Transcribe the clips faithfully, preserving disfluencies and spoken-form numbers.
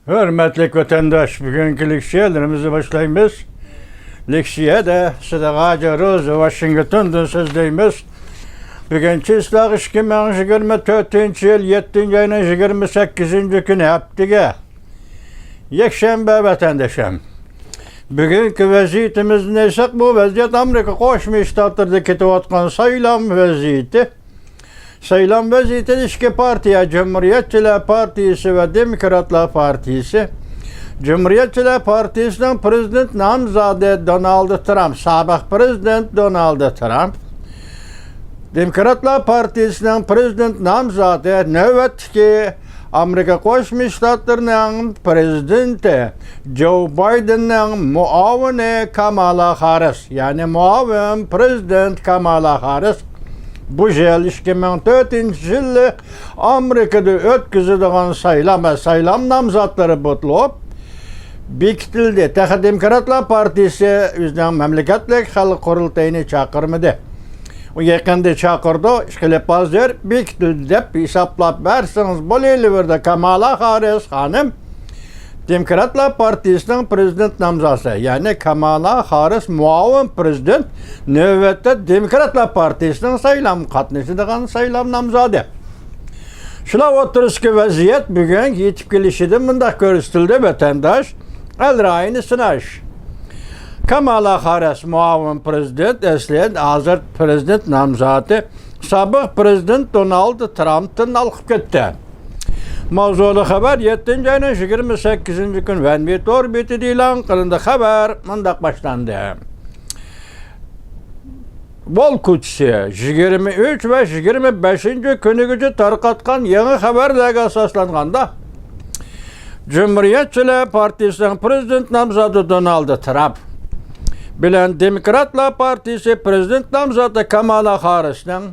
ھۆرمەتلىك ۋەتەنداش، بۈگۈنكى لېكسىيەلىرىمىزنى باشلايمىز. لېكسىيەدە سىدىق ھاجى روزى ۋاشىنگتوندىن سۆزلەيمىز. بۈگۈن چىسلاق ئىككى مىڭ يىگىرمە تۆتىنچى يىل يەتتىنچى ئاينىڭ يىگىرمە سەككىزىنچى كۈنى، ھەپتىگە يەكشەنبە ۋەتەنداشلار. بۈگۈنكى ۋەزىيىتىمىزنى ئېيتساق، بۇ ۋەزىيەت ئامېرىكا قوشما شتاتلىرىدا كېتىۋاتقان سايلام ۋەزىيىتى. سايلام ۋەزىيىتىدە ئىككى پارتىيە، جۇمھۇرىيەتچىلەر پارتىيىسى ۋە دېموكراتلار پارتىيىسى. جۇمھۇرىيەتچىلەر پارتىيىسىنىڭ پرېزىدېنت نامزادى دونالد ترامپ، سابىق پرېزىدېنت دونالد ترامپ، دېموكراتلار پارتىيىسىنىڭ پرېزىدېنت نامزادى، نۆۋەتتىكى ئامېرىكا قوشما شتاتلىرىنىڭ پرېزىدېنتى جو بايدېننىڭ مۇئاۋىنى كامالا خاررىس، يەنى مۇئاۋىن پرېزىدېنت كامالا خاررىس بۇ يىل ئىككى مىڭ تۆتىنچى يىللىق ئامېرىكىدا ئۆتكۈزىدىغان سايلام ۋە سايلام نامزاتلىرى بولۇپ بېكىتىلدى. تېخى دېموكراتلار پارتىيىسى ئۆزىنىڭ مەملىكەتلىك خەلق قۇرۇلتىيىنى چاقىرمىدى. ئۇ يېقىندا چاقىرىدۇ. ئىشقىلىپ، ھازىر بېكىتىلدى دەپ ھېسابلاپ بەرسىڭىز بولۇۋېرىدۇ. كامالا خاررىس خانىم دېموكراتلار پارتىيىسىنىڭ پرېزىدېنت نامزاتى، يەنى كامالا خاررىس مۇئاۋىن پرېزىدېنت، نۆۋەتتە دېموكراتلار پارتىيىسىنىڭ سايلام قاتنىشىدىغان سايلام نامزادى. شۇلار ئوتتۇرىسىدىكى ۋەزىيەت بۈگۈن يېتىپ كېلىشىدىن مۇنداق كۆرسىتىلدى، ۋەتەنداش، ئەل رايىنى سىناش. كامالا خاررىس مۇئاۋىن پرېزىدېنت، ئەسلى ھازىر پرېزىدېنت نامزاتى، سابىق پرېزىدېنت دونالد ترامپتىن ھالقىپ كەتتى. ماۋزۇلۇق خەۋەر يەتتىنچى ئاينىڭ يىگىرمە سەككىزىنچى كۈنى ۋەنۋى تور بېتىدە ئېلان قىلىندى. خەۋەر مۇنداق باشلاندى. ۋول كوچىسى يىگىرمە ئۈچ ۋە يىگىرمە بەشىنچى كۈنىگىچە تارقاتقان يېڭى خەۋەرلەرگە ئاساسلانغاندا، جۇمھۇرىيەتچىلەر پارتىيىسىنىڭ پرېزىدېنت نامزاتى دونالد ترامپ بىلەن دېموكراتلار پارتىيىسى پرېزىدېنت نامزاتى كامالا خاررىسنىڭ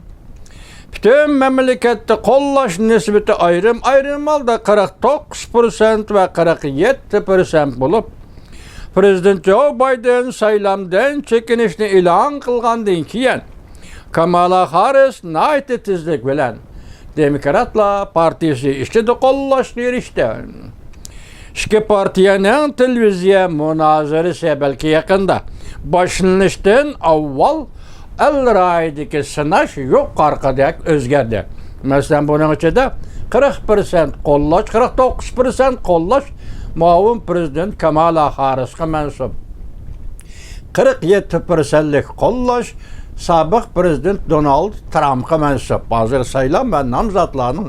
پۈتۈن مەملىكەتتە قوللاش نىسبىتى ئايرىم-ئايرىم ھالدا قىرىق توققۇز پىرسەنت ۋە قىرىق يەتتە پىرسەنت بولۇپ، پرېزىدېنت جو بايدېن سايلامدىن چېكىنىشنى ئېلان قىلغاندىن كېيىن، كامالا خاررىس ناھايىتى تېزلىك بىلەن دېموكراتلار پارتىيىسى ئىچىدە قوللاشقا ئېرىشتى. ئىككى پارتىيەنىڭ تېلېۋىزىيە مۇنازىرىسى بەلكى يېقىندا باشلىنىشتىن ئاۋۋال ئەل رايىدىكى سىناش يۇقىرىقىدەك ئۆزگەردى. مەسىلەن، بۇنىڭ ئىچىدە قىرىق پىرسەنت قوللاش، قىرىق توققۇز پىرسەنت قوللاش مۇئاۋىن پرېزىدېنت كامالا خاررىسقا مەنسۇپ. قىرىق يەتتە پىرسەنتلىك قوللاش سابىق پرېزىدېنت دونالد ترامپقا مەنسۇپ. ھازىر سايلام ۋە نامزاتلارنىڭ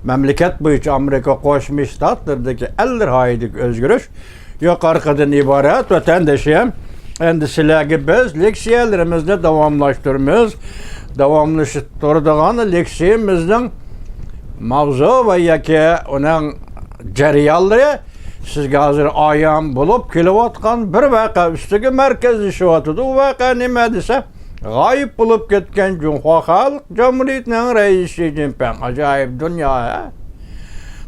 مەملىكەت بويىچە ئامېرىكا قوشما شتاتلىرىدىكى ئەل رايىدىكى ئۆزگىرىش يۇقىرىقىدىن ئىبارەت، ۋەتەندىشىم. ئەمدى سىلەرگە بىز لېكسىيەلىرىمىزنى داۋاملاشتۇرىمىز. داۋاملىشىپ تۇرىدىغان لېكسىيىمىزنىڭ ماۋزۇ ۋە ياكى ئۇنىڭ جەريانلىرى سىزگە ھازىر ئايان بولۇپ كېلىۋاتقان بىر ۋەقە ئۈستىگە مەركەزلىشىۋاتىدۇ. ئۇ ۋەقە نېمە دېسە، غايىب بولۇپ كەتكەن جۇڭخۇا خەلق جۇمھۇرىيىتىنىڭ رەئىسى شى جىنپىڭ. ئاجايىپ دۇنيا، ھە؟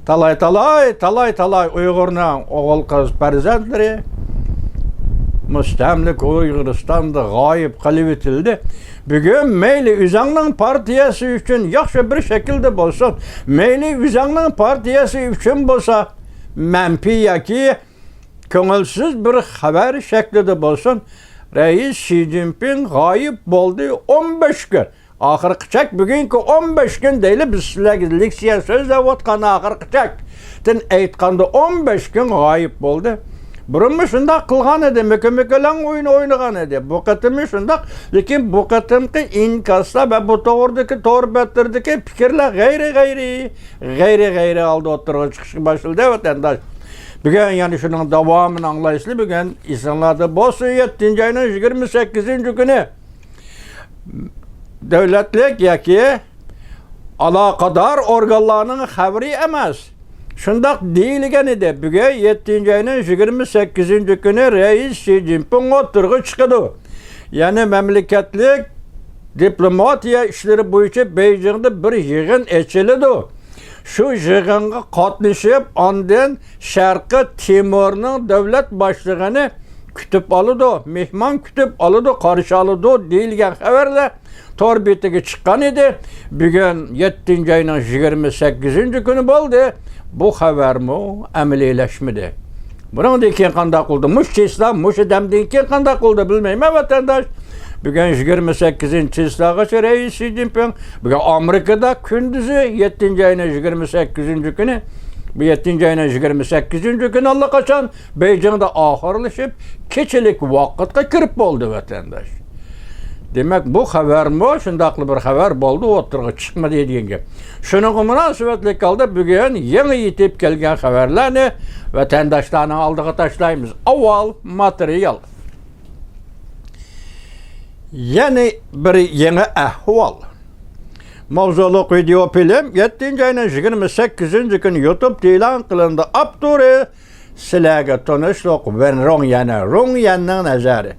تالاي-تالاي، تالاي-تالاي ئۇيغۇرنىڭ ئوغۇل-قىز پەرزەنتلىرى مۇستەملىكە ئۇيغۇرىستاندا غايىب قېلىۋېتىلدى. بۈگۈن مەيلى ئۆزۈڭنىڭ پارتىيەسى ئۈچۈن ياخشى بىر شەكىلدە بولسۇن، مەيلى ئۆزۈڭنىڭ پارتىيەسى ئۈچۈن بولسا، مەنپىي ياكى كۆڭۈلسىز بىر خەۋەر شەكلىدە بولسۇن، رەئىس شى جىنپىڭ غايىب بولدى. ئون بەش كۈن. ئاخىرقى چەك بۈگۈنكى ئون بەش كۈن دەيلى، بىز سىلەرگە لېكسىيە سۆزلەۋاتقان ئاخىرقى چەكتىن ئېيتقاندا ئون بەش كۈن غايىب بولدى. بۇرۇنمۇ شۇنداق قىلغان ئىدى، مۆكە-مۆكىلەڭ ئويۇنى ئوينىغان ئىدى. بۇ قېتىممۇ شۇنداق، لېكىن بۇ قېتىمقى ئىنكاسلار ۋە بۇ توغرىدىكى تور بەتلىرىدىكى پىكىرلەر غەيرىي، غەيرىي، غەيرىي، غەيرىي ھالدا ئوتتۇرىغا چىقىشقا باشلىدى، ۋەتەنداش. بۈگۈن يەنە شۇنىڭ داۋامىنى ئاڭلايسىلەر. بۈگۈن ئېسىڭلاردا بولسۇن، يەتتىنچى ئاينىڭ يىگىرمە سەككىزىنچى كۈنى دۆلەتلىك ياكى ئالاقىدار ئورگانلارنىڭ خەۋىرى ئەمەس، شۇنداق دېيىلگەن ئىدى. بۈگۈن يەتتىنچى ئاينىڭ يىگىرمە سەككىزىنچى كۈنى رەئىس شى جىنپىڭ ئوتتۇرىغا چىقىدۇ. يەنى مەملىكەتلىك دىپلوماتىيە ئىشلىرى بويىچە بېيجىڭدا بىر يىغىن ئېچىلىدۇ. شۇ يىغىنغا قاتنىشىپ، ئاندىن شەرقىي تىمورنىڭ دۆلەت باشلىقىنى كۈتۈپ ئالىدۇ، مېھمان كۈتۈپ ئالىدۇ، قارشى ئالىدۇ دېيىلگەن خەۋەرلەر تور بېتىگە چىققان ئىدى. بۈگۈن يەتتىنچى ئاينىڭ يىگىرمە سەككىزىنچى كۈنى بولدى. بۇ خەۋەرمۇ ئەمەلىيلەشمىدى. بۇنىڭدىن كېيىن قانداق بولدى؟ مۇشۇ چىسلا، مۇشۇ دەمدىن كېيىن قانداق بولدى بىلمەيمەن، ۋەتەنداش. بۈگۈن يىگىرمە سەككىزىنچى چىسلاغىچە رەئىس شى جىنپىڭ بۈگۈن ئامېرىكىدا كۈندۈزى، يەتتىنچى ئاينىڭ يىگىرمە سەككىزىنچى كۈنى، بۇ يەتتىنچى ئاينىڭ يىگىرمە سەككىزىنچى كۈنى ئاللىقاچان بېيجىڭدا ئاخىرلىشىپ، كېچىلىك ۋاقىتقا كىرىپ بولدى، ۋەتەنداش. دېمەك، بۇ خەۋەرمۇ شۇنداقلا بىر خەۋەر بولدى، ئوتتۇرىغا چىقمىدى دېگەن گەپ. شۇنىڭغا مۇناسىۋەتلىك ھالدا بۈگۈن يېڭى يېتىپ كەلگەن خەۋەرلەرنى ۋەتەنداشلارنىڭ ئالدىغا تاشلايمىز. ئاۋۋال ماتېرىيال. يەنى بىر يېڭى ئەھۋال. ماۋزۇلۇق ۋىدېئو فىلىم يەتتىنچى ئاينىڭ يىگىرمە سەككىزىنچى كۈنى يۇتۇبتا ئېلان قىلىندى. ئاپتورى سىلەرگە تونۇشلۇق ۋېن روڭ، يەنى روڭ يەننىڭ نەزەرى.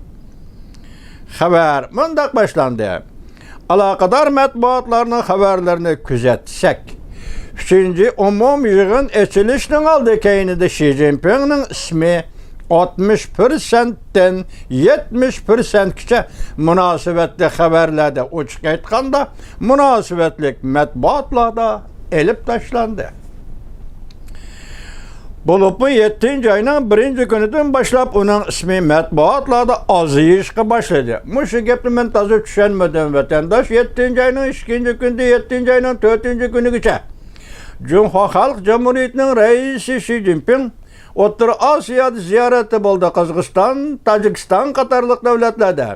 خەۋەر مۇنداق باشلاندى. ئالاقىدار مەتبۇئاتلارنىڭ خەۋەرلىرىنى كۆزەتسەك، ئۈچىنچى ئومۇمىي يىغىن ئېچىلىشنىڭ ئالدى كەينىدە شى جىنپىڭنىڭ ئىسمى ئاتمىش پىرسەنتتىن يەتمىش پىرسەنتكىچە مۇناسىۋەتلىك خەۋەرلەردە، ئوچۇق ئېيتقاندا، مۇناسىۋەتلىك مەتبۇئاتلاردا ئېلىپ تاشلاندى. بولۇپمۇ يەتتىنچى ئاينىڭ بىرىنچى كۈنىدىن باشلاپ ئۇنىڭ ئىسمى مەتبۇئاتلاردا ئازىيىشقا باشلىدى. مۇشۇ گەپنى مەن تازا چۈشەنمىدىم، ۋەتەنداش. يەتتىنچى ئاينىڭ ئىككىنچى كۈنىدىن يەتتىنچى ئاينىڭ تۆتىنچى كۈنىگىچە جۇڭخۇا خەلق جۇمھۇرىيىتىنىڭ رەئىسى شى جىنپىڭ ئوتتۇرا ئاسىيادا زىيارەتتە بولدى. قازاقىستان، تاجىكىستان قاتارلىق دۆلەتلەردە،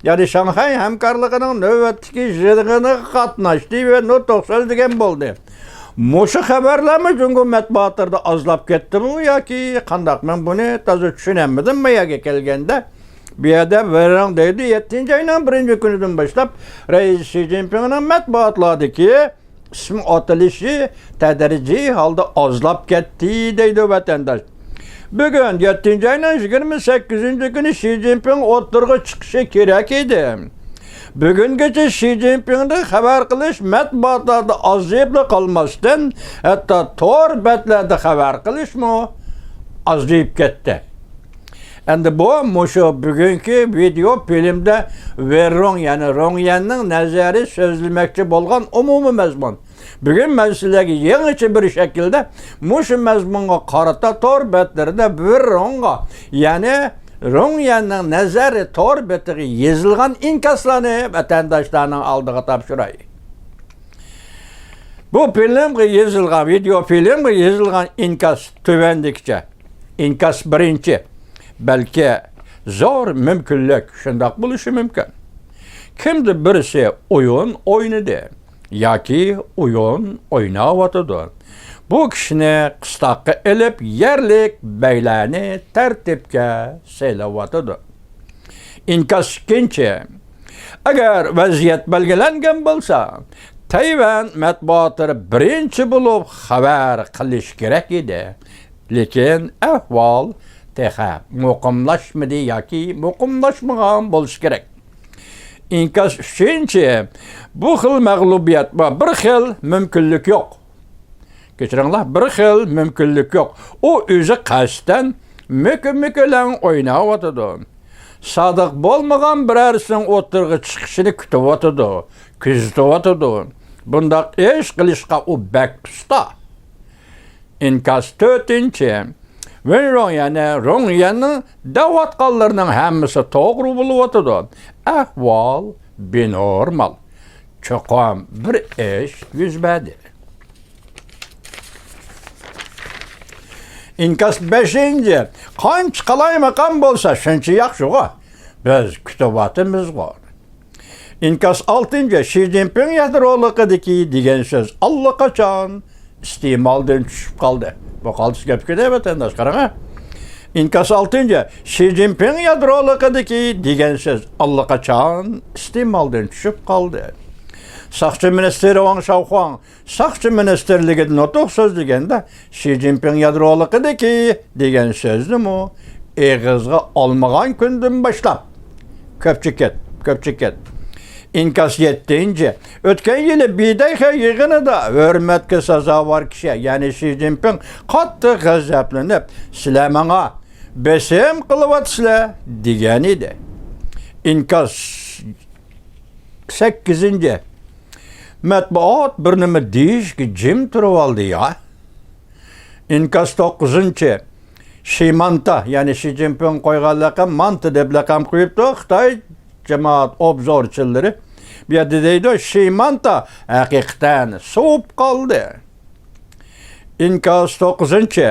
يەنى شاڭخەي ھەمكارلىقىنىڭ نۆۋەتتىكى يىغىنىغا قاتناشتى ۋە نۇتۇق سۆزلىگەن بولدى. مۇشۇ خەۋەرلەرمۇ جۇڭگو مەتبۇئاتلىرىدا ئازلاپ كەتتىمۇ ياكى قانداق؟ مەن بۇنى تازا چۈشىنەلمىدىم بۇ يەرگە كەلگەندە. بۇ يەردە ۋېن روڭ دەيدۇ، يەتتىنچى ئاينىڭ بىرىنچى كۈنىدىن باشلاپ رەئىس شى جىنپىڭنىڭ مەتبۇئاتلاردىكى ئىسمى ئاتىلىشى تەدرىجىي ھالدا ئازلاپ كەتتى، دەيدۇ ۋەتەنداش. بۈگۈن، يەتتىنچى ئاينىڭ يىگىرمە سەككىزىنچى كۈنى شى جىنپىڭ ئوتتۇرىغا چىقىشى كېرەك ئىدى. بۈگۈنگىچە شى جىنپىڭدىن خەۋەر قىلىش مەتبۇئاتلاردا ئازىيىپلا قالماستىن، ھەتتا تور بەتلەردە خەۋەر قىلىشمۇ ئازىيىپ كەتتى. ئەمدى بۇ مۇشۇ بۈگۈنكى ۋىدېئو فىلىمدە ۋېن روڭ، يەنى روڭ يەننىڭ نەزەرى سۆزلىمەكچى بولغان ئومۇمىي مەزمۇن. بۈگۈن مەن سىلەرگە يېڭىچە بىر شەكىلدە مۇشۇ مەزمۇنغا قارىتا تور بەتلىرىدە ۋېن روڭغا، يەنى روڭ يەننىڭ نەزەرى تور بېتىگە يېزىلغان ئىنكاسلارنى ۋەتەنداشلارنىڭ ئالدىغا تاپشۇراي. بۇ فىلىمغا يېزىلغان، ۋىدېئو فىلىمغا يېزىلغان ئىنكاس تۆۋەندىكىچە. ئىنكاس بىرىنچى، بەلكى زور مۇمكىنلىك، شۇنداق بولۇشى مۇمكىن. كىمدۇر بىرسى ئويۇن ئوينىدى ياكى ئويۇن ئويناۋاتىدۇ. بۇ كىشىنى قىستاققا ئېلىپ، يەرلىك بەگلەرنى تەرتىپكە سېلىۋاتىدۇ. ئىنكاس ئىككىنچى، ئەگەر ۋەزىيەت بەلگىلەنگەن بولسا، تەيۋەن مەتبۇئاتلىرى بىرىنچى بولۇپ خەۋەر قىلىشى كېرەك ئىدى. لېكىن ئەھۋال تېخى مۇقىملاشمىدى ياكى مۇقىملاشمىغان بولۇشى كېرەك. ئىنكاس ئۈچىنچى، بۇ خىل مەغلۇبىيەت، بۇ بىر خىل مۇمكىنلىك يوق. كەچۈرۈڭلار، بىر خىل مۇمكىنلىك يوق. ئۇ ئۆزى قەستەن مۆكۈ-مۆكۈلەڭ ئويناۋاتىدۇ. سادىق بولمىغان بىرەرسىنىڭ ئوتتۇرىغا چىقىشىنى كۈتۈۋاتىدۇ، كۆزىتىۋاتىدۇ. بۇنداق ئىش قىلىشقا ئۇ بەك ئۇستا. ئىنكاس تۆتىنچى. ۋېن روڭ، يەنى روڭ يەننىڭ دەۋاتقانلىرىنىڭ ھەممىسى توغرا بولۇۋاتىدۇ. ئەھۋال بىنورمال. چوقۇم بىر ئىش يۈز بەردى. ئىنكاس بەشىنچى. قانچە قالايمىقان بولسا، شۇنچە ياخشىغۇ. بىز كۈتۈۋاتىمىزغۇ. ئىنكاس ئالتىنچى، شى جىنپىڭ يادرولۇقىدىكى دېگەن سۆز ئاللىقاچان ئىستېمالدىن چۈشۈپ قالدى. بۇ قالتىس گەپكىدە، ۋەتەنداش، قاراڭ ھە. ئىنكاس ئالتىنچى، شى جىنپىڭ يادرولۇقىدىكى دېگەن سۆز ئاللىقاچان ئىستېمالدىن چۈشۈپ قالدى. ساقچى مىنىستىرى ۋاڭ شاۋخۇاڭ ساقچى مىنىستىرلىكىدە نۇتۇق سۆزلىگەندە، شى جىنپىڭ يادرولۇقىدىكى دېگەن سۆزنىمۇ ئېغىزغا ئالمىغان كۈندىن باشلاپ، كۆپچىكىت، كۆپچىكىت. ئىنكاس يەتتىنچى. ئۆتكەن يىلى بىدەيخې يىغىنىدا ھۆرمەتكە سازاۋەر كىشى، يەنى شى جىنپىڭ قاتتىق غەزەپلىنىپ، سىلەر ماڭا بېسىم قىلىۋاتىسىلەر دېگەن ئىدى. ئىنكاس سەككىزىنچى. مەتبۇئات بىر نېمە دېيىشكە جىم تۇرۇۋالدى يا. ئىنكاس توققۇزىنچى. شىمانتا، يەنى شى جىنپىڭ قويغان لەقەم مانتا دەپ لەقەم قويۇپتۇ خىتاي جامائەت ئوبزورچىلىرى. بۇ يەردە دەيدۇ، شىمانتا ھەقىقەتەن سوۋۇپ قالدى. ئىنكاس توققۇزىنچى.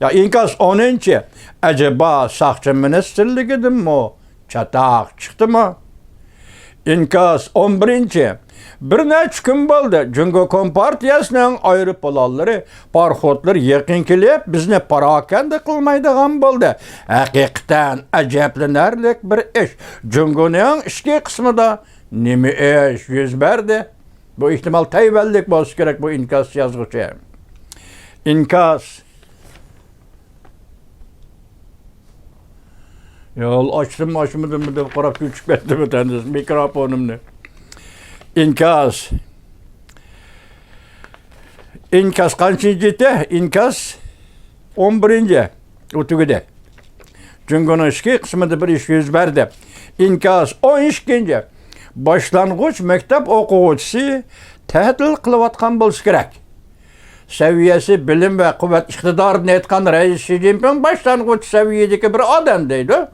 يا، ئىنكاس ئونىنچى. ئەجەبا ساقچى مىنىستىرلىكىدىنمۇ چاتاق چىقتىمۇ؟ ئىنكاس ئون بىرىنچى. بىر نەچچە كۈن بولدى، جۇڭگو كومپارتىيەسىنىڭ ئايروپىلانلىرى، پاراخوتلىرى يېقىن كېلىپ، بىزنى پاراكەندە قىلمايدىغان بولدى. ھەقىقەتەن ئەجەبلىنەرلىك بىر ئىش. جۇڭگونىڭ ئىچكى قىسمىدا نېمە ئىش يۈز بەردى؟ بۇ ئېھتىمال تەيۋەنلىك بولسا كېرەك، بۇ ئىنكاس يازغۇچى. ئىنكاس. يول ئاچتىممۇ، ئاچمىدىممۇ دەپ قاراپ چۆچۈپ كەتتىم ۋەتەنداش مىكروفونۇمنى. ئىنكاس. ئىنكاس قانچىنچى؟ ئىنكاس ئون بىرىنچى. ئۇ تۈگىدى. جۇڭگونىڭ ئىچكى قىسمىدا بىر ئىش يۈز بەردى. ئىنكاس ئون ئىككىنچى. باشلانغۇچ مەكتەپ ئوقۇغۇچىسى تەتىل قىلىۋاتقان بولسا كېرەك. سەۋىيەسى، بىلىم ۋە قۇۋۋەت ئىقتىدارىدىن ئېيتقان رەئىس شى جىنپىڭ باشلانغۇچ سەۋىيەدىكى بىر ئادەم دەيدۇ.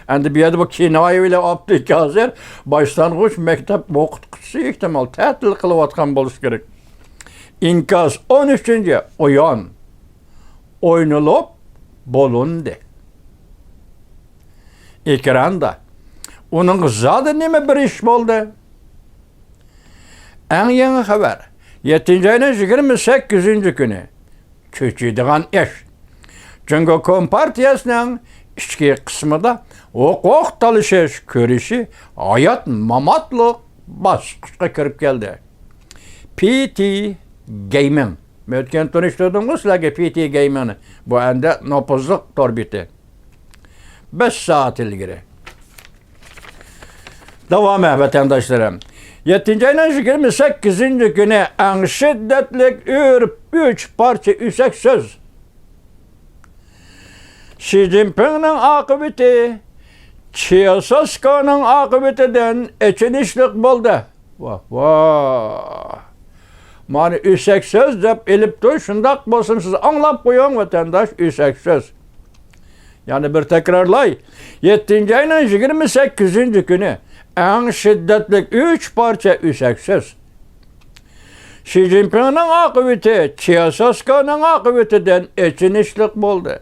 ئەمدى بۇ يەردە بۇ كىنايە بىلەن ئاپتىكى ھازىر باشلانغۇچ مەكتەپ ئوقۇتقۇچىسى ئېھتىمال تەتىل قىلىۋاتقان بولسا كېرەك. ئىنكاس ئون ئۈچىنچى، ئويان. ئوينىلىپ بولۇندى. ئېكراندا ئۇنىڭغا زادى نېمە بىر ئىش بولدى؟ ئەڭ يېڭى خەۋەر. يەتتىنچى ئاينىڭ يىگىرمە سەككىزىنچى كۈنى. چۆچۈيدىغان ئىش. جۇڭگو كومپارتىيەسىنىڭ ئىچكى قىسمىدا ھوقۇق تالىشىش كۈرىشى ھايات-ماماتلىق باسقۇچقا كىرىپ كەلدى. پى تى گېيمىڭ. مەن ئۆتكەن تونۇشتۇردۇمغۇ سىلەرگە پى تى گېيمىڭنى. بۇ ئەمدى نوپۇزلۇق تور بېتى. بەش سائەت ئىلگىرى. داۋامى، ۋەتەنداشلىرىم. يەتتىنچى ئاينىڭ يىگىرمە سەككىزىنچى كۈنى ئەڭ شىددەتلىك ئۈر-، ئۈچ پارچە ئۆسەك سۆز. شى جىنپىڭنىڭ ئاقىۋىتى چياساسكانىڭ ئاقىۋىتىدىن ئېچىنىشلىق بولدى. ۋاھ، ۋاھ. مانا ئۆسەك سۆز دەپ ئېلىپتۇ. شۇنداق بولسىمۇ سىز ئاڭلاپ قويۇڭ، ۋەتەنداش، ئۆسەك سۆز. يەنە بىر تەكرارلاي. يەتتىنچى ئاينىڭ يىگىرمە سەككىزىنچى كۈنى ئەڭ شىددەتلىك ئۈچ پارچە ئۆسەك سۆز. شى جىنپىڭنىڭ ئاقىۋىتى چياساسكانىڭ ئاقىۋىتىدىن ئېچىنىشلىق بولدى.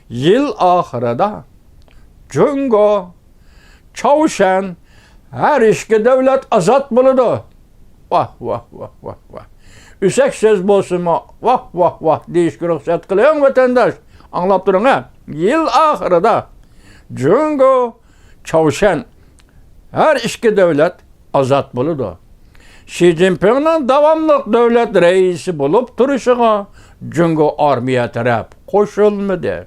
يىل ئاخىرىدا جۇڭگو، چاۋشيەن، ھەر ئىككى دۆلەت ئازاد بولىدۇ. ۋاھ، ۋاھ، ۋاھ، ۋاھ، ۋاھ. ئۆسەك سۆز بولسىمۇ، ۋاھ، ۋاھ، ۋاھ دېيىشكە رۇخسەت قىلىڭ، ۋەتەنداش. ئاڭلاپ تۇرۇڭ، ھە. يىل ئاخىرىدا جۇڭگو، چاۋشيەن، ھەر ئىككى دۆلەت ئازاد بولىدۇ. شى جىنپىڭنىڭ داۋاملىق دۆلەت رەئىسى بولۇپ تۇرۇشىغا جۇڭگو ئارمىيە تەرەپ قوشۇلمىدى.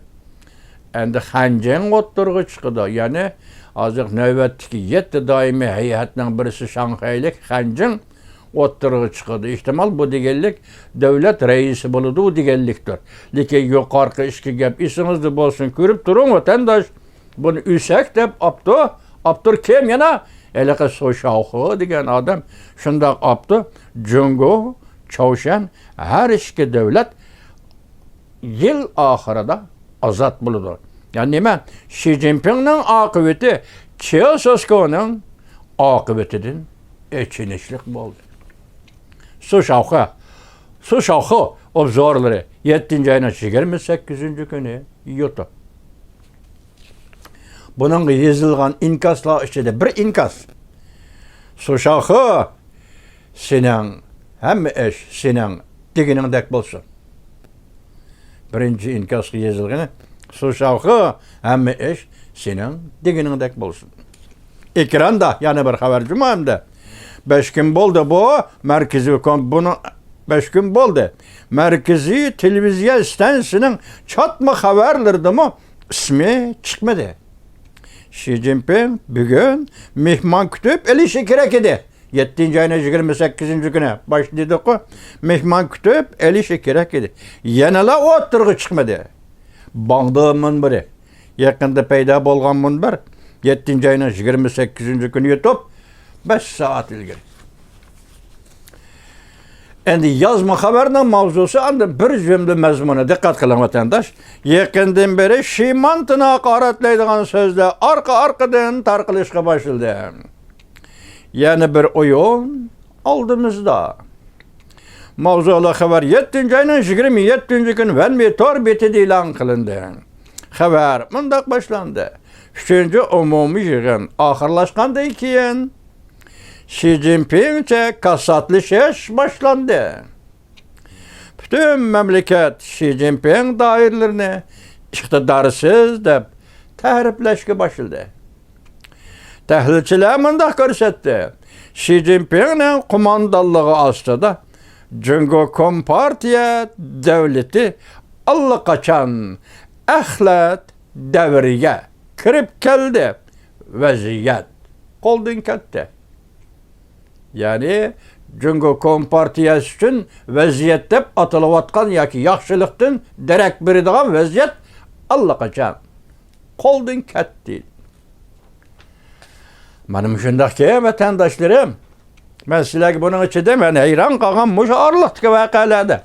ئەمدى خەنجىڭ ئوتتۇرىغا چىقىدۇ. يەنى ھازىر نۆۋەتتىكى يەتتە دائىمىي ھەيئەتنىڭ بىرسى شاڭخەيلىك خەنجىڭ ئوتتۇرىغا چىقىدۇ. ئېھتىمال بۇ دېگەنلىك دۆلەت رەئىسى بولىدۇ دېگەنلىكتۇر. لېكىن يۇقىرىقى ئىككى گەپ ئېسىڭىزدە بولسۇن، كۆرۈپ تۇرۇڭ، ۋەتەنداش. بۇنى ئۆسەك دەپ ئاپتۇ. ئاپتور كىم يەنە؟ ھېلىقى سۇ شاۋخې دېگەن ئادەم شۇنداق ئاپتۇ. جۇڭگو، چاۋشيەن، ھەر ئىككى دۆلەت يىل ئاخىرىدا ئازاد بولىدۇ. يەنى نېمە؟ شى جىنپىڭنىڭ ئاقىۋىتى چياساسكانىڭ ئاقىۋىتىدىن ئېچىنىشلىق بولدى. سۇ شاۋخې، سۇ شاۋخې ئوبزورلىرى يەتتىنچى ئاينىڭ يىگىرمە سەككىزىنچى كۈنى يۇتۇپ. بۇنىڭغا يېزىلغان ئىنكاسلار ئىچىدە بىر ئىنكاس. سۇ شاۋخې، سېنىڭ ھەممە ئىش سېنىڭ دېگىنىڭدەك بولسۇن. بىرىنچى ئىنكاسقا يېزىلغىنى، سۇ شاۋخې، ھەممە ئىش سېنىڭ دېگىنىڭدەك بولسۇن. ئېكراندا يەنە بىر خەۋەر جۇمۇ ئەمدى. بەش كۈن بولدى بۇ مەركىزىي كوم-، بۇنىڭ بەش كۈن بولدى. مەركىزىي تېلېۋىزىيە ئىستانسىسىنىڭ چاتما خەۋەرلىرىدىمۇ ئىسمى چىقمىدى. شى جىنپىڭ بۈگۈن مېھمان كۈتۈپ ئېلىشى كېرەك ئىدى. يەتتىنچى ئاينىڭ يىگىرمە سەككىزىنچى كۈنى باشتا دېدۇققۇ، مېھمان كۈتۈپ ئېلىشى كېرەك ئىدى. يەنىلا ئوتتۇرىغا چىقمىدى. باڭدې مۇنبىرى يېقىندا پەيدا بولغان مۇنبەر، يەتتىنچى ئاينىڭ يىگىرمە سەككىزىنچى كۈنى يۇتۇپ، بەش سائەت ئىلگىرى. ئەمدى يازما خەۋەرنىڭ ماۋزۇسى ئاندىن بىر جۈملە مەزمۇنى. دىققەت قىلىڭ، ۋەتەنداش. يېقىندىن بېرى شىمانتىنى ھاقارەتلەيدىغان سۆزلەر ئارقا-ئارقىدىن تارقىلىشقا باشلىدى. يەنە بىر ئويۇن ئالدىمىزدا. ماۋزۇلۇق خەۋەر يەتتىنچى ئاينىڭ يىگىرمە يەتتىنچى كۈنى ۋەنمې تور بېتىدە ئېلان قىلىندى. خەۋەر مۇنداق باشلاندى: ئۈچىنچى ئومۇمىي يىغىن ئاخىرلاشقاندىن كېيىن، شى جىنپىڭچە كاساتلىشىش باشلاندى. پۈتۈن مەملىكەت شى جىنپىڭ دائىرىلىرىنى ئىقتىدارسىز دەپ تەرىپلەشكە باشلىدى. تەھلىلچىلەر مۇنداق كۆرسەتتى: شى جىنپىڭنىڭ قوماندانلىقى ئاستىدا جۇڭگو كومپارتىيە دۆلىتى ئاللىقاچان ئەخلەت دەۋرىگە كىرىپ كەلدى. ۋەزىيەت قولدىن كەتتى. يەنى جۇڭگو كومپارتىيەسى ئۈچۈن ۋەزىيەت دەپ ئاتىلىۋاتقان ياكى ياخشىلىقتىن دېرەك بېرىدىغان ۋەزىيەت ئاللىقاچان قولدىن كەتتى. مانا مۇشۇنداقكەن، ۋەتەنداشلىرىم. مەن سىلەرگە بۇنىڭ ئىچىدە مەن ھەيران قالغان مۇشۇ ئارىلىقتىكى ۋەقەلەردە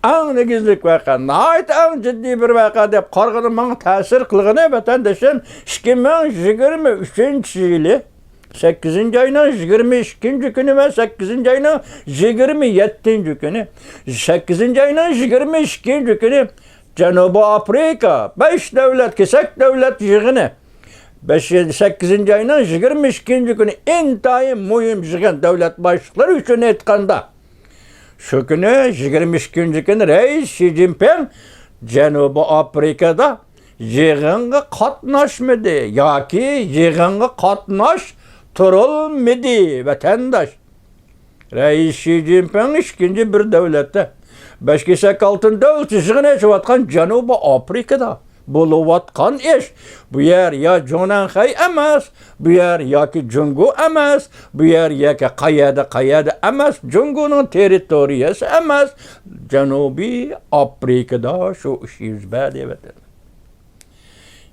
ئەڭ نېگىزلىك ۋەقە، ناھايىتى ئەڭ جىددىي بىر ۋەقە دەپ قارىغىنى، ماڭا تەسىر قىلغىنى، ۋەتەندىشىم، ئىككى مىڭ يىگىرمە ئۈچىنچى يىلى سەككىزىنچى ئاينىڭ يىگىرمە ئىككىنچى كۈنى ۋە سەككىزىنچى ئاينىڭ يىگىرمە يەتتىنچى كۈنى، سەككىزىنچى ئاينىڭ يىگىرمە ئىككىنچى كۈنى جەنۇبىي ئافرىقا بەش دۆلەت، كېسەك دۆلەت يىغىنى، بەش، سەككىزىنچى ئاينىڭ يىگىرمە ئىككىنچى كۈنى ئىنتايىن مۇھىم يىغىن، دۆلەت باشلىقلىرى ئۈچۈن ئېيتقاندا. شۇ كۈنى، يىگىرمە ئىككىنچى كۈنى رەئىس شى جىنپىڭ جەنۇبىي ئافرىقىدا يىغىنغا قاتناشمىدى ياكى يىغىنغا قاتناشتۇرۇلمىدى، ۋەتەنداش. رەئىس شى جىنپىڭ ئىككىنچى بىر دۆلەتتە، بەش كېسەك ئالتۇن دۆلىتى يىغىنى ئېچىۋاتقان جەنۇبىي ئافرىقىدا بولۇۋاتقان ئىش. بۇ يەر يا جۇڭنەنخەي ئەمەس، بۇ يەر ياكى جۇڭگو ئەمەس، بۇ يەر ياكى قەيەردە، قەيەردە ئەمەس، جۇڭگونىڭ تېررىتورىيەسى ئەمەس، جەنۇبىي ئافرىقىدا شۇ ئىش يۈز بەردى، ۋەتەن.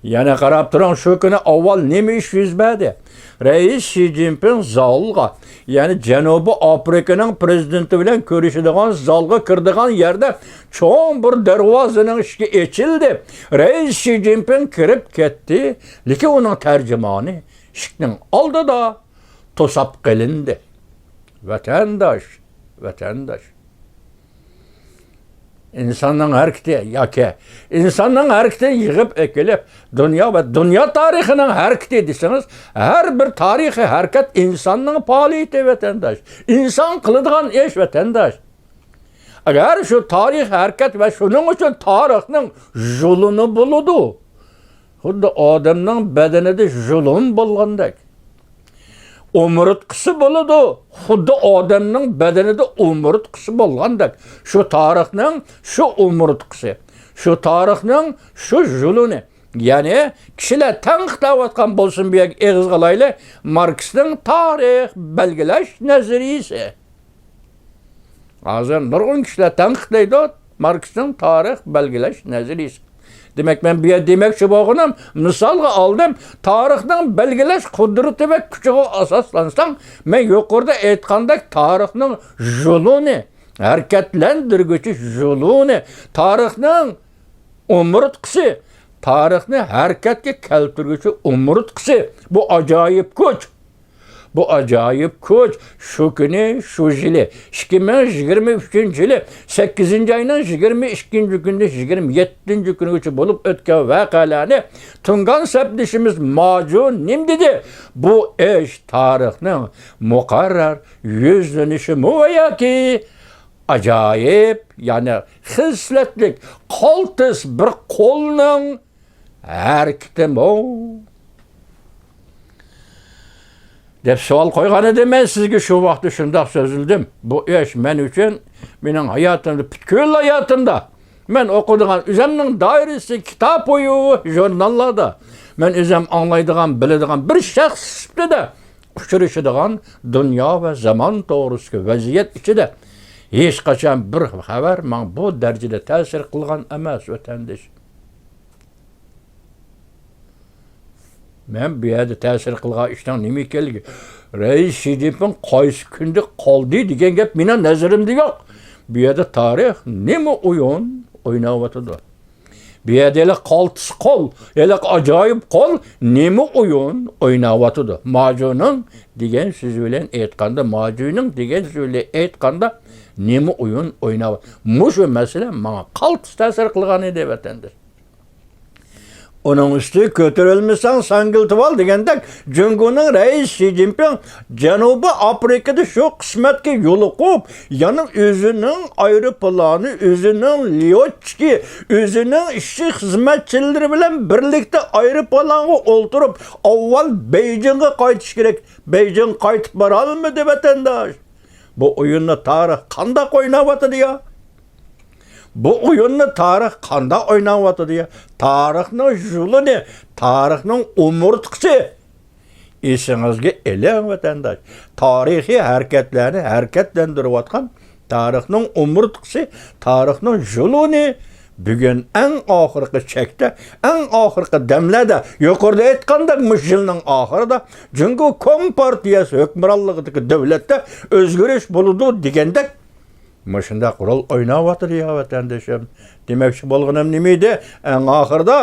يەنە قاراپ تۇرۇڭ، شۇ كۈنى ئاۋۋال نېمە ئىش يۈز بەردى؟ رەئىس شى جىنپىڭ زالغا، يەنى جەنۇبىي ئافرىقىنىڭ پىرېزىدېنتى بىلەن كۆرۈشىدىغان زالغا كىرىدىغان يەردە چوڭ بىر دەرۋازىنىڭ ئىشىكى ئېچىلدى. رەئىس شى جىنپىڭ كىرىپ كەتتى، لېكىن ئۇنىڭ تەرجىمانى ئىشىكنىڭ ئالدىدا توساپ قېلىندى. ۋەتەنداش، ۋەتەنداش. ئىنساننىڭ ھەرىكىتى ياكى ئىنساننىڭ ھەرىكىتىنى يىغىپ ئەكېلىپ، دۇنيا ۋە دۇنيا تارىخىنىڭ ھەرىكىتى دېسىڭىز، ھەر بىر تارىخىي ھەرىكەت ئىنساننىڭ پائالىيىتى، ۋەتەنداش. ئىنسان قىلىدىغان ئىش، ۋەتەنداش. ئەگەر شۇ تارىخىي ھەرىكەت ۋە شۇنىڭ ئۈچۈن تارىخنىڭ ژۇلۇنى بولىدۇ. خۇددى ئادەمنىڭ بەدىنىدە ژۇلۇن بولغاندەك، ئومۇرتقىسى بولىدۇ. خۇددى ئادەمنىڭ بەدىنىدە ئومۇرتقىسى بولغاندەك، شۇ تارىخنىڭ شۇ ئومۇرتقىسى، شۇ تارىخنىڭ شۇ ژۇلۇنى. يەنى كىشىلەر تەنقىدلەۋاتقان بولسۇن، بۇ يەرگە ئېغىزغا ئالايلى، ماركسنىڭ تارىخ بەلگىلەش نەزەرىيىسى. ھازىر نۇرغۇن كىشىلەر تەنقىدلەيدۇ ماركسنىڭ تارىخ بەلگىلەش نەزەرىيىسى. دېمەك، مەن بۇ يەردە دېمەكچى بولغىنىم، مىسالغا ئالدىم، تارىخنىڭ بەلگىلەش قۇدرىتى ۋە كۈچىگە ئاساسلانساڭ، مەن يۇقىرىدا ئېيتقاندەك تارىخنىڭ ژۇلۇنى، ھەرىكەتلەندۈرگۈچى ژۇلۇنى، تارىخنىڭ ئومۇرتقىسى، تارىخنى ھەرىكەتكە كەلتۈرگۈچى ئومۇرتقىسى، بۇ ئاجايىپ كۈچ. بۇ ئاجايىپ كۈچ شۇ كۈنى، شۇ يىلى، ئىككى مىڭ يىگىرمە ئۈچىنچى يىلى سەككىزىنچى ئاينىڭ يىگىرمە ئىككىنچى كۈنىدىن يىگىرمە يەتتىنچى كۈنىگىچە بولۇپ ئۆتكەن ۋەقەلەرنى تۇڭگان سەپدىشىمىز ماجۇ نېمە دېدى؟ بۇ ئىش تارىخنىڭ مۇقەررەر يۈزلىنىشىمۇ ۋە ياكى ئاجايىپ، يەنى خىسلەتلىك، قالتىس بىر قولنىڭ ھەرىكىتىمۇ؟ دەپ سوئال قويغان ئىدىم مەن سىزگە، شۇ ۋاقىتتا شۇنداق سۆزلىدىم. بۇ ئىش مەن ئۈچۈن، مېنىڭ ھاياتىمدا، پۈتكۈل ھاياتىمدا، مەن ئوقۇيدىغان، ئۆزۈمنىڭ دائىرىسى، كىتاب ئويۇ، ژۇرناللاردا، مەن ئۆزۈم ئاڭلايدىغان، بىلىدىغان بىر شەخس سۈپىتىدە ئۇچرىشىدىغان دۇنيا ۋە زامان توغرىسىدىكى ۋەزىيەت ئىچىدە ھېچقاچان بىر خەۋەر ماڭا بۇ دەرىجىدە تەسىر قىلغان ئەمەس، ۋەتەندىش. مەن بۇ يەردە تەسىر قىلغان ئىشنىڭ نېمە ئىكەنلىكى، رەئىس شى جىنپىڭ قايسى كۈندە قالدى دېگەن گەپ مېنىڭ نەزىرىمدە يوق. بۇ يەردە تارىخ نېمە ئويۇن ئويناۋاتىدۇ؟ بۇ يەردە ھېلىقى قالتىس قول، ھېلىقى ئاجايىپ قول نېمە ئويۇن ئويناۋاتىدۇ؟ ماجۇنىڭ دېگەن سۆزى بىلەن ئېيتقاندا، ماجۇنىڭ دېگەن سۆزى بىلەن ئېيتقاندا نېمە ئويۇن ئويناۋاتىدۇ؟ مۇشۇ مەسىلە ماڭا قالتىس تەسىر قىلغان ئىدى، ۋەتەنداش. ئۇنىڭ ئۈستىگە كۆتۈرۈلمىسەڭ، ساڭگىلىتىۋال دېگەندەك، جۇڭگونىڭ رەئىسى شى جىنپىڭ جەنۇبىي ئافرىقىدا شۇ قىسمەتكە يولۇقۇپ، يەنە ئۆزىنىڭ ئايروپىلانى، ئۆزىنىڭ ليوتچىكى، ئۆزىنىڭ ئىشچى خىزمەتچىلىرى بىلەن بىرلىكتە ئايروپىلانغا ئولتۇرۇپ، ئاۋۋال بېيجىڭغا قايتىش كېرەك. بېيجىڭ قايتىپ بارالمىدى، ۋەتەنداش. بۇ ئويۇننى تارىخ قانداق ئويناۋاتىدۇ يا؟ بۇ ئويۇننى تارىخ قانداق ئويناۋاتىدۇ يا؟ تارىخنىڭ ژۇلۇنى، تارىخنىڭ ئومۇرتقىسى. ئېسىڭىزگە ئېلىڭ، ۋەتەنداش. تارىخىي ھەرىكەتلەرنى ھەرىكەتلەندۈرۈۋاتقان تارىخنىڭ ئومۇرتقىسى، تارىخنىڭ ژۇلۇنى بۈگۈن ئەڭ ئاخىرقى چەكتە، ئەڭ ئاخىرقى دەملەردە، يۇقىرىدا ئېيتقاندەك، مۇشۇ يىلنىڭ ئاخىرىدا جۇڭگو كومپارتىيەسى ھۆكۈمرانلىقىدىكى دۆلەتتە ئۆزگىرىش بولىدۇ دېگەندەك، مۇشۇنداق رول ئويناۋاتىدۇ يا، ۋەتەندىشىم. دېمەكچى بولغىنىم نېمە ئىدى؟ ئەڭ ئاخىرىدا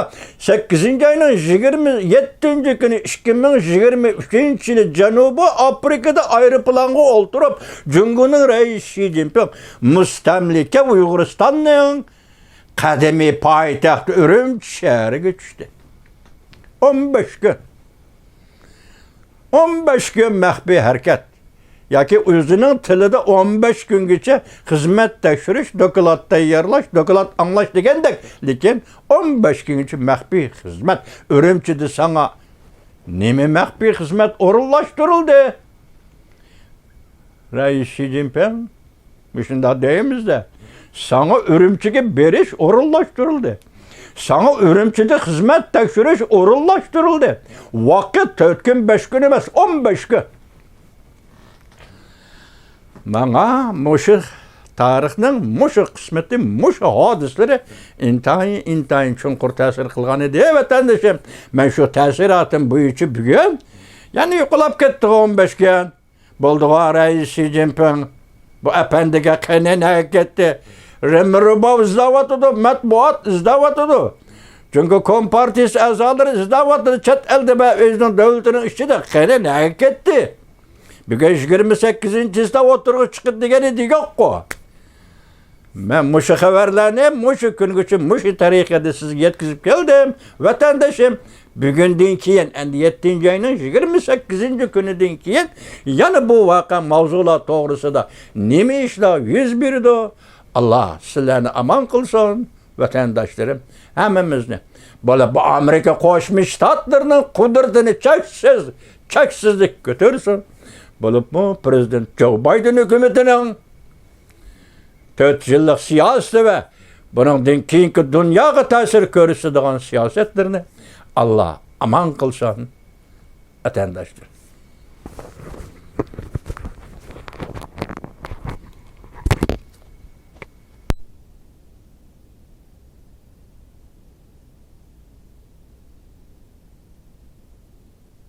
سەككىزىنچى ئاينىڭ يىگىرمە يەتتىنچى كۈنى، ئىككى مىڭ يىگىرمە ئۈچىنچى يىلى جەنۇبىي ئافرىقىدا ئايروپىلانغا ئولتۇرۇپ، جۇڭگونىڭ رەئىسى شى جىنپىڭ مۇستەملىكە ئۇيغۇرىستاننىڭ قەدىمىي پايتەختى ئۈرۈمچى شەھىرىگە چۈشتى. ئون بەش كۈن. ئون بەش كۈن مەخپىي ھەرىكەت. ياكى ئۆزىنىڭ تىلىدا ئون بەش كۈنگىچە خىزمەت تەكشۈرۈش، دوكلات تەييارلاش، دوكلات ئاڭلاش دېگەندەك، لېكىن ئون بەش كۈنگىچە مەخپىي خىزمەت. ئۈرۈمچىدە ساڭا نېمە مەخپىي خىزمەت ئورۇنلاشتۇرۇلدى؟ رەئىس شى جىنپىڭ، مۇشۇنداق دەيمىز-دە، ساڭا ئۈرۈمچىگە بېرىش ئورۇنلاشتۇرۇلدى. ساڭا ئۈرۈمچىدە خىزمەت تەكشۈرۈش ئورۇنلاشتۇرۇلدى. ۋاقىت تۆت كۈن، بەش كۈن ئەمەس، ئون بەش كۈن. ماڭا مۇشۇ تارىخنىڭ مۇشۇ قىسمىتى، مۇشۇ ھادىسىلىرى ئىنتايىن، ئىنتايىن چوڭقۇر تەسىر قىلغان ئىدى، ۋەتەندىشىم. مەن شۇ تەسىراتىم بويىچە بۈگۈن يەنە يوقىلاپ كەتتىغۇ ئون بەش كۈن. بولدىغۇ، رەئىس شى جىنپىڭ بۇ ئەپەندىگە قېنى نەگە كەتتى؟ رېمېرباۋ ئىزدەۋاتىدۇ، مەتبۇئات ئىزدەۋاتىدۇ. جۇڭگو كومپارتىيىسى ئەزالىرى ئىزدەۋاتىدۇ، چەت ئەلدە ۋە ئۆزىنىڭ دۆلىتىنىڭ ئىچىدە. قېنى نەگە كەتتى؟ بۈگۈن يىگىرمە سەككىزىنچى چىسلا ئوتتۇرىغا چىقتى دېگەن ئىدى، يوققۇ. مەن مۇشۇ خەۋەرلەرنى مۇشۇ كۈنگىچە مۇشۇ تەرىقىدە سىزگە يەتكۈزۈپ كەلدىم، ۋەتەندىشىم. بۈگۈندىن كېيىن، ئەمدى يەتتىنچى ئاينىڭ يىگىرمە سەككىزىنچى كۈنىدىن كېيىن يەنە بۇ ۋەقە ماۋزۇلار توغرىسىدا نېمە ئىشلار يۈز بېرىدۇ؟ ئاللا سىلەرنى ئامان قىلسۇن، ۋەتەنداشلىرىم، ھەممىمىزنى. بولۇپ بۇ ئامېرىكا قوشما شتاتلىرىنىڭ قۇدرىتىنى چەكسىز، چەكسىزلىك كۆتۈرسۇن. بولۇپمۇ پىرېزىدېنت جو بايدېن ھۆكۈمىتىنىڭ تۆت يىللىق سىياسىتى ۋە بۇنىڭدىن كېيىنكى دۇنياغا تەسىر كۆرسىتىدىغان سىياسەتلىرىنى ئاللا ئامان قىلسۇن، ۋەتەنداشلار.